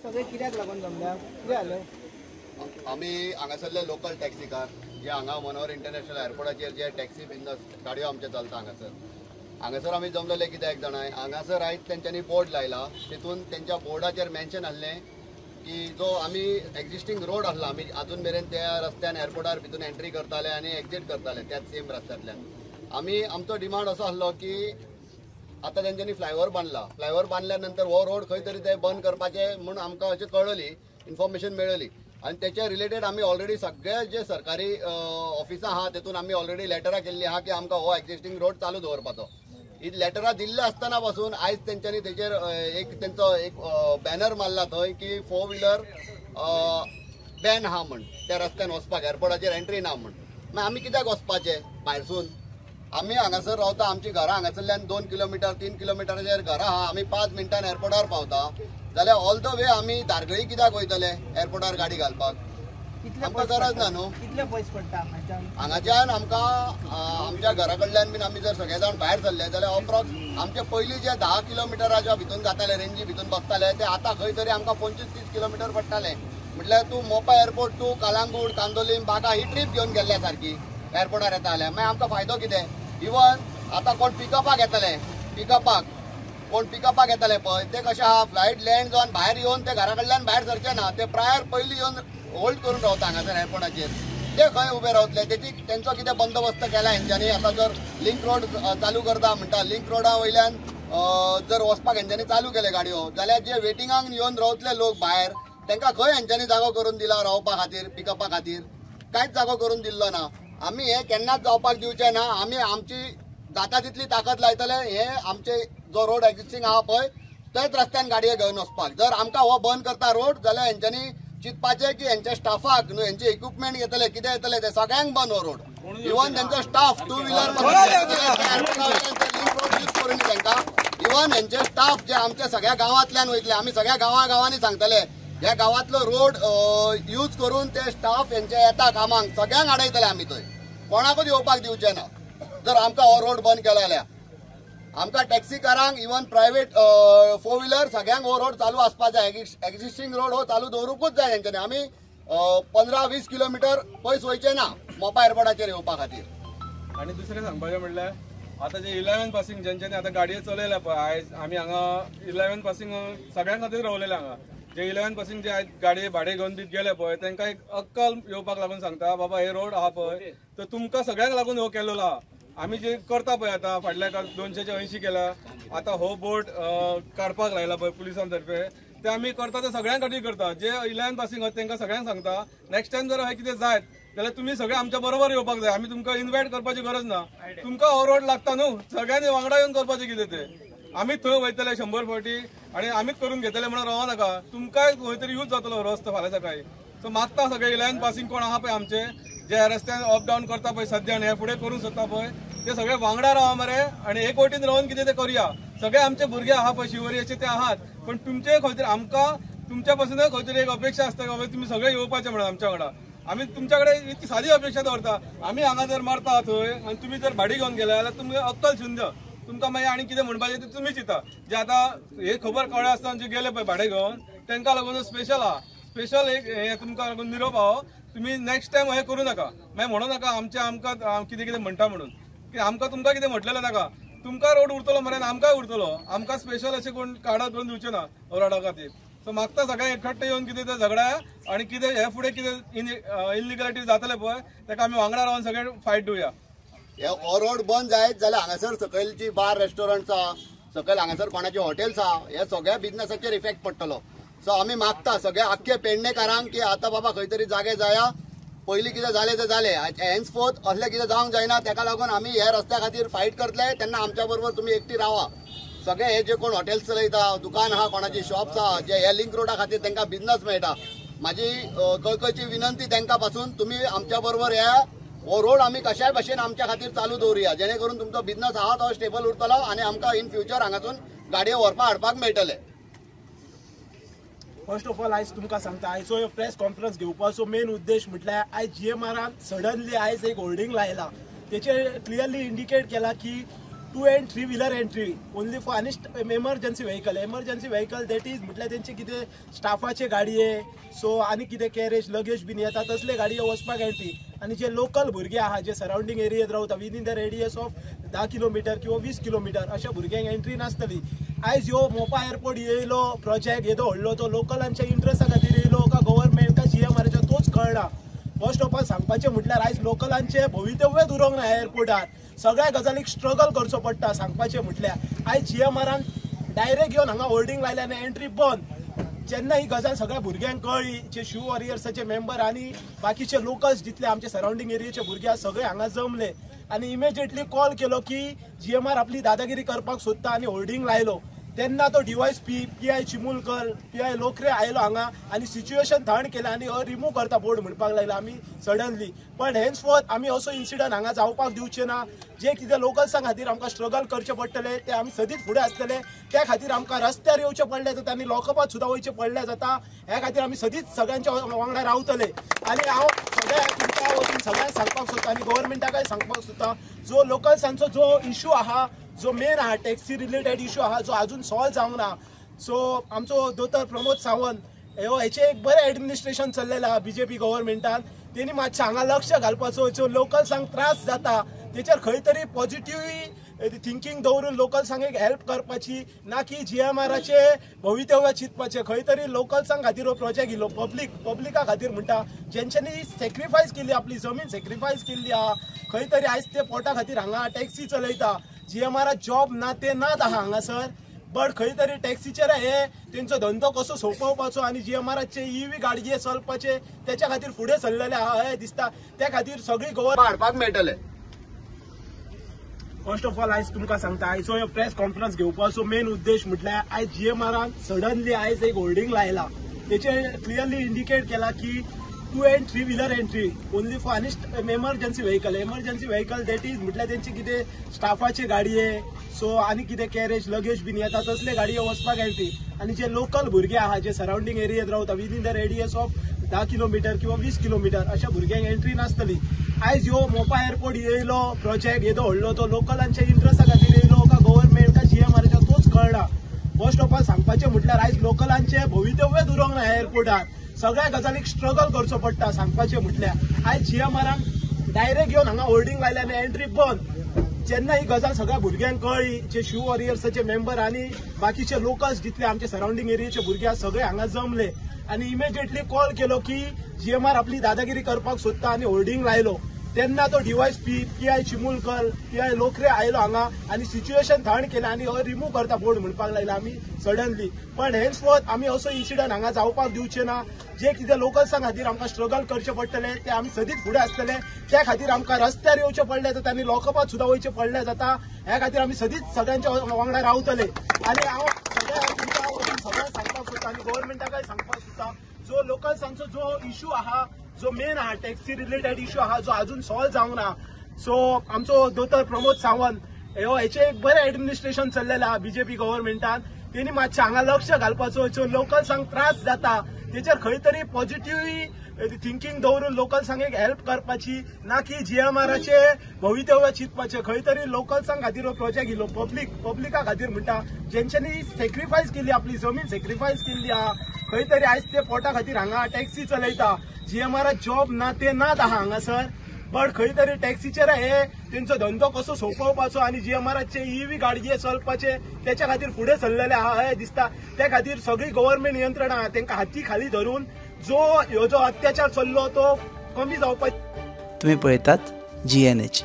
सगळे कित्याक लागून जमल्या, कितें जालें? आमी हांगासरले लोकल टॅक्सीकार जे हांगा मनोहर इंटरनॅशनल एअरपोर्टाचेर जे टॅक्सी बिझनस गाडयो आमचे चलता हांगासर, हांगासर आमी जमलेले कित्याक जाणाय, हांगासर आयज तेंच्यांनी बोर्ड लायला, तितून तेंच्या बोर्डाचेर मेन्शन आसलें की जो आमी एक्झिस्टींग रोड आसला, आमी आजून मेरेन त्या रस्त्यान एअरपोर्टार भितून एंट्री करताले आनी एक्झीट करताले त्याच सेम रस्त्यांतल्यान. आमी आमचो डिमांड असो आसलो की आतां तेंच्यांनी फ्लायओवर बांदला, फ्लायओवर बांदल्या नंतर हो रोड खंय तरी ते बंद करपाचे म्हूण आमकां अशें कळ्ळी, इन्फॉर्मेशन मेळ्ळी आनी तेच्या रिलेटेड आमी ऑलरेडी सगळे जे सरकारी ऑफिसां आहा तेतून आमी ऑलरेडी लेटरां केल्ली आहा की आमकां हो एक्झिस्टींग रोड चालू दवरपाचो. ही लेटरां दिल्ले आसतना पासून आयज तेंच्यांनी तेचेर एक तेंचो एक बॅनर मारला थंय की फोर व्हिलर बॅन आहा म्हण, त्या रस्त्यान वचपाक एअरपोर्टाचेर एंट्री ना म्हण. मागीर आमी कित्याक वचपाचें भायरसून? आमी हांगासर रावता, आमची घरां हांगासरल्यान 2 किलोमिटर 3 किलोमिटराचेर घरां आहा, आमी 5 मिनटान एअरपोर्टार पावता जाल्यार ऑल the way आमी धारगळी कित्याक वयतले एअरपोर्टार गाडी घालपाक? आमकां गरज ना न्हू. कितले पयस पडटा हांगाच्यान आमकां? आमच्या घरा कडल्यान बीन आमी जर सगळे जाण भायर सरले जाल्यार अप्रॉक्स आमचे पयलीं जे 10 किलोमिटराच्या भितून जाताले, रेंजी भितून बसताले, ते आतां खंय तरी आमकां 25-30 किलोमिटर पडटाले. म्हटल्यार तूं मोपा एअरपोर्ट टू कालांगूट, कांदोलीम, बागा ही ट्रीप घेवन गेल्ल्या सारकी एअरपोर्टार येता जाल्यार मागीर आमकां फायदो कितें? इवन आतां कोण पिकअपाक येतले, पिकअपाक कोण पिकअपाक येतले पळय ते कशें आहा, फ्लायट लँड जावन भायर येवन ते घरा कडल्यान भायर सरचे ना, ते प्रायर पयलीं येवन होल्ड करून रावता हांगासर एअरपोर्टाचेर. ते खंय उबे रावतले? तेची तेंचो कितें बंदोबस्त केला हेंच्यांनी? आतां जर लिंक रोड चालू करता म्हणटा, लिंक रोडा वयल्यान जर वचपाक हेंच्यांनी चालू केले गाडयो जाल्यार जे वेटिंगाक येवन रावतले लोक भायर तेंकां खंय हेंच्यांनी जागो करून दिला रावपा खातीर, पिकअपा खातीर? कांयच जागो करून दिल्लो ना. आमी हे केन्नाच जावपाक दिवचे ना. आमी आमची जाता तितली ताकद लायतले हे आमचे जो रोड एक्झिस्टींग आहा पळय त्याच रस्त्यान गाडयो घेवन वचपाक. जर आमकां हो बंद करता रोड जाल्यार हेंच्यांनी चिंतपाचें की हेंच्या स्टाफाक न्हू, हेंचे इक्विपमेंट घेतले कितें येतले ते सगळ्यांक बंद हो रोड. इवन तेंचो staff two wheeler road use करून तांकां, इवन हेंचे स्टाफ जे आमच्या सगळ्या गांवांतल्यान वयतले, आमी सगळ्या गांवा गांवांनी सांगतले ह्या गांवांतलो रोड यूज करून ते स्टाफ हेंचे येता कामाक, सगळ्यांक आडयतले आमी थंय, कोणाकूच येवपाक दिवचे ना जर आमकां हो रोड बंद केलो जाल्यार. आमकां टॅक्सीकारांक इवन प्रायवेट फोर व्हिलर सगळ्यांक हो रोड चालू आसपा जाय, एक्झिस्टींग रोड हो चालू दवरूंकूच जाय तेंच्यांनी. आमी 15-20 किलोमिटर पयस वयचे ना मोपा एअरपोर्टाचेर येवपा खातीर. आनी दुसरें सांगपाचें म्हणल्यार आतां जे 11 पासींग जेंच्यांनी आतां गाडयो चलयल्या पळय, आयज आमी हांगा 11 पासींग सगळ्यां खातीर रावलेले हांगा, जे 11 पासींग जे आयज गाडये भाडें घेवन बी गेले पळय तेंकां एक अक्कल येवपाक लागून सांगता, बाबा हे रोड आहा पळय तर तुमकां सगळ्यांक लागून हो केल्लो आहा. आमी जे करता पळय आतां फाटल्या 280 केला, आतां हो बोर्ड काडपाक लायला पळय पुलिसां तर्फे, ते आमी करता ते सगळ्यां खातीर करता. जे 11 पासींग आहा तेंकां सगळ्यांक सांगता नेक्स्ट टायम जर अशें कितें जायत जाल्यार तुमी सगळे आमच्या बरोबर येवपाक जाय, आमी तुमकां इन्वायट करपाची गरज ना. तुमकां हो रोड लागता न्हू, सगळ्यांनी वांगडा येवन करपाचें कितें तें. आमी थंय वयतले 100 फावटी आनी आमीच करून घेतले म्हणून रावो नाका, तुमकांय खंय तरी यूज जातलो रस्तो फाल्यां सकाळी. सो मागता सगळे 11 पासींग कोण आहा पळय आमचे जे ह्या रस्त्यान अप डावन करता पळय सद्या आनी हे फुडें करूंक सोदता पळय ते सगळे वांगडा रावा मरे आनी एक वटेन रावन कितें तें करुया. सगळे आमचे भुरगे आहा पळय शिवोरी ते आहात, पण तुमचे खंय तरी आमकां तुमच्या पासूनय खंय तरी एक अपेक्षा आसता बाबा तुमी सगळे येवपाचे म्हणून आमच्या वांगडा. आमी तुमच्या कडेन इतकी सादी अपेक्षा दवरता, आमी हांगा जर मरता थंय आनी तुमी जर भाडी घेवन गेले जाल्यार तुमकां अक्कल शुन्य, तुमकां मागीर आनी कितें म्हणपाचें तें तुमी चिंता. जे आतां हे खबर कळ्ळें आसतना जे गेले पळय भाडें घेवन तेंकां लागून स्पेशल आहा, स्पेशल एक हें तुमकां लागून निरोप आहा, तुमी नेक्स्ट टायम हें करूं नाका. मागीर म्हणू नाका आमचें आमकां कितें कितें म्हणटा म्हणून, की आमकां तुमकां कितें म्हटलेलें नाका. तुमकां रोड उरतलो मरे आमकांय उरतलो, आमकां स्पेशल अशें कोण कार्डां करून दिवचें ना रोडा खातीर. सो मागता सगळें एकट्टे येवन कितें तें झगडा आनी कितें हे फुडें कितें इलिगलिटी जातलें पळय तेका आमी वांगडा रावन सगळे फायट दिवया. हे हो रोड बंद जायत जाल्यार हांगासर सकयलची बार रेस्टॉरंट्स आहा, सकयल हांगासर कोणाचे हॉटेल्स आहा, हे सगळ्या बिझनसाचेर इफेक्ट पडटलो. सो आमी मागता सगळ्या आख्खे पेडणेकारांक की आतां बाबा खंय तरी जागे जाया, पयलीं कितें जालें तें जालें, हेन्सफोर्थ असलें कितें जावंक जायना. तेका लागून आमी ह्या रस्त्या खातीर फायट करतले तेन्ना आमच्या बरोबर तुमी एकटी रावा. सगळे हे जे कोण हॉटेल्स चलयता, दुकान आहा, कोणाची शॉप्स आहा, जे ह्या लिंक रोडा खातीर तांकां बिझनस मेळटा, म्हाजी कळकळची विनंती तांकां पासून तुमी आमच्या बरोबर ह्या हो रोड आमी कशाय भशेन आमच्या खातीर चालू दवरुया, जेणे करून तुमचो बिझनस आहा तो स्टेबल उरतलो आनी आमकां इन फ्युचर हांगासून गाडयो व्हरपा हाडपाक मेळटले. फर्स्ट ऑफ ऑल आयज तुमकां सांगता, आयचो प्रेस कॉन्फरन्स घेवपाचो मेन उद्देश म्हटल्यार आयज जीएमआरान सडनली आयज एक होल्डींग लायला, तेचेर क्लियरली इंडिकेट केला की 2 and 3 wheeler entry only for आनी emergency vehicle. Emergency vehicle that is म्हटल्यार तेंचे कितें स्टाफाचे गाडये सो आनी कितें कॅरेज लगेज बीन येता तसले गाडये वचपाक एंट्री. आनी जे लोकल भुरगे आहा जे सरावंडींग एरियेत रावता within the radius of 10 kilometre किंवा 20 किलोमिटर अशा भुरग्यांक एंट्री नासतली. आयज ह्यो मोपा एअरपोर्ट येयलो प्रोजेक्ट येदो व्हडलो तो लोकलांच्या इंट्रस्टा खातीर येयलो का गव्हर्मेंट का जीएमआराच्या तोच कळना. फर्स्ट ऑफ ऑल सांगपाचें म्हटल्यार आयज लोकलांचें भवितव्यच उरोंक ना एअरपोर्टार. सगळ्या गजालीक स्ट्रगल करचो पडटा. सांगपाचें म्हटल्यार आयज जीएमआरान डायरेक्ट येवन हांगा होल्डींग लायल्या आनी एंट्री बंद. जेन्ना ही गजाल सगळ्या भुरग्यांक कळ्ळी जे शिव वॉरियर्साचे मेंबर आनी बाकीचे लोकल्स जितले आमचे सरावंडींग एरियेचे भुरगे आसा सगळे हांगा जमले आनी इमिजिएटली कॉल केलो की जीएमआर आपली दादागिरी करपाक सोदता आनी होल्डींग लायलो. तेन्ना तो DYSP PI Chimulkar PI Lokre आयलो हांगा आनी सिच्युएशन थंड केलें आनी रिमूव करता बोर्ड म्हणपाक लागले आमी सडनली. पण हेन्सफोर्थ आमी असो इन्सिडंट हांगा जावपाक दिवचे ना. जे कितें लोकल्सां खातीर आमकां स्ट्रगल करचें पडटलें ते आमी सदींच फुडें आसतले. त्या खातीर आमकां रस्त्यार येवचें पडलें जाता आनी लॉकअपात सुद्दां वयचें पडलें जाता. ह्या खातीर आमी सदींच सगळ्यांच्या वांगडा रावतले. आनी हांव सगळ्या तुमच्या वतीन सगळ्यांक सांगपाक सोदता आनी गव्हर्मेंटाकय सांगपाक सोदता जो लोकल्सांचो जो इशू आहा जो मेन आहा टॅक्सी रिलेटेड इशू आहा जो अजून सॉल्व जावंक ना. सो आमचो दोतोर प्रमोद सावंत ह्यो हेचें एक बरें एडमिनिस्ट्रेशन चल्लेलें आहा बीजेपी गव्हर्मेंटान. तेणी मातशें हांगा लक्ष घालपाचो जो लोकल्सांक त्रास जाता तेचेर खंय तरी पॉझिटिव्ह थिंकींग दवरून लोकल्सांक एक हेल्प करपाची ना की जीएमआराचे भवितव्य चिंतपाचें. खंय तरी लोकल्सां खातीर हो प्रोजेक्ट येयलो पब्लिका खातीर म्हणटा जेंच्यांनी सेक्रिफायस केली आपली जमीन सेक्रिफायस केल्ली आहा खंय तरी आयज ते पोटा खातीर हांगा टॅक्सी चलयता. जीएमआरा जॉब ना ते नात आहा हांगासर बट खंय तरी टॅक्सीचेर हे तेंचो धंदो कसो सोंपोवपाचो आनी जीएमआराचे ईव्ही गाडये चलपाचे तेच्या खातीर फुडें सरलेले आहा हें दिसता. त्या खातीर सगळी गव्हर्मेंट हाडपाक मेळटले. फर्स्ट ऑफ ऑल आयज तुमकां सांगता आयचो प्रेस कॉन्फरन्स घेवपाचो मेन उद्देश म्हटल्यार आयज जीएमआरान सडनली आयज एक होल्डींग लायला तेचेर क्लियरली इंडिकेट केला की 2 and 3 wheeler entry only for आनी emergency vehicle. Emergency vehicle that is म्हटल्यार तेंचे कितें स्टाफाचे गाडये सो आनी कितें कॅरेज लगेज बीन येता तसले गाडये वचपाक एंट्री. आनी जे लोकल भुरगे आहा जे सरावंडींग एरियेत रावता within the radius of 10 kilometre किंवा 20 किलोमिटर अशा भुरग्यांक एंट्री नासतली. आयज ह्यो मोपा एअरपोर्ट येयलो प्रोजेक्ट येदो व्हडलो तो लोकलांच्या इंट्रस्टा खातीर येयलो का गव्हर्मेंट का जीएमआराच्या तोच कळना. फर्स्ट ऑफ ऑल सांगपाचें म्हटल्यार आयज लोकलांचें भवितव्यच उरोंक ना एअरपोर्टार. सगळ्या गजालीक स्ट्रगल करचो पडटा. सांगपाचें म्हटल्यार आयज जीएमआरान डायरेक्ट येवन हांगा होल्डींग लायल्या आनी एंट्री बंद. जेन्ना ही गजाल सगळ्या भुरग्यांक कळ्ळी जे शिव वॉरियर्साचे मेंबर आनी बाकीचे लोकल्स जितले आमचे सरावंडींग एरियेचे भुरगे आसा सगळे हांगा जमले आनी इमिजिएटली कॉल केलो की जीएमआर आपली दादागिरी करपाक सोदता आनी होल्डींग लायलो. तेन्ना तो DYSP PI Chimulkar PI Lokre आयलो हांगा आनी सिच्युएशन थंड केलें आनी रिमूव करता बोर्ड म्हणपाक लागले आमी सडनली. पण हेन्सफोर्थ आमी असो इन्सिडंट हांगा जावपाक दिवचे ना. जे कितें लोकल्सां खातीर आमकां स्ट्रगल करचें पडटलें ते आमी सदींच फुडें आसतले. त्या खातीर आमकां रस्त्यार येवचें पडलें जाता आनी लॉकअपात सुद्दां वयचें पडलें जाता. ह्या खातीर आमी सदींच सगळ्यांच्या वांगडा रावतले. आनी हांव सगळ्या तुमच्या वतीन सगळ्यांक सांगपाक सोदता आनी गव्हर्मेंटाकय सांगपाक सोदता जो लोकल्सांचो जो इशू आहा जो मेन आहा टॅक्सी रिलेटेड इशू आहा जो अजून सॉल्व जावंक ना. सो आमचो दोतोर प्रमोद सावंत ह्यो हेचें एक बरें एडमिनिस्ट्रेशन चल्लेलें आहा बीजेपी गव्हर्मेंटान. तेणी मातशें हांगा लक्ष घालपाचो जो लोकल्सांक त्रास जाता तेचेर खंय तरी पॉझिटिव्ह थिंकींग दवरून लोकल्सांक एक हेल्प करपाची ना की जीएमआराचे भवितव्य चिंतपाचें. खंय तरी लोकल्सां खातीर हो प्रोजेक्ट येयलो पब्लिका खातीर म्हणटा जेंच्यांनी सेक्रिफायस केली आपली जमीन सेक्रिफायस केल्ली आहा खंय तरी आयज ते पोटा खातीर हांगा टॅक्सी चलयता. जीएमआरा जॉब ना ते नात आहा हांगासर बट खंय तरी टॅक्सीचेर हे तेंचो धंदो कसो सोंपोवपाचो आनी जीएमआराचे ईव्ही गाडये चलपाचे तेच्या खातीर फुडें सरलेले आहा हें दिसता. त्या खातीर सगळी गव्हर्मेंट यंत्रणा आहा तेंकां हाती खाली धरून जो ह्यो जो अत्याचार चल्लो तो कमी जावपाक. तुमी पळयतात GNH.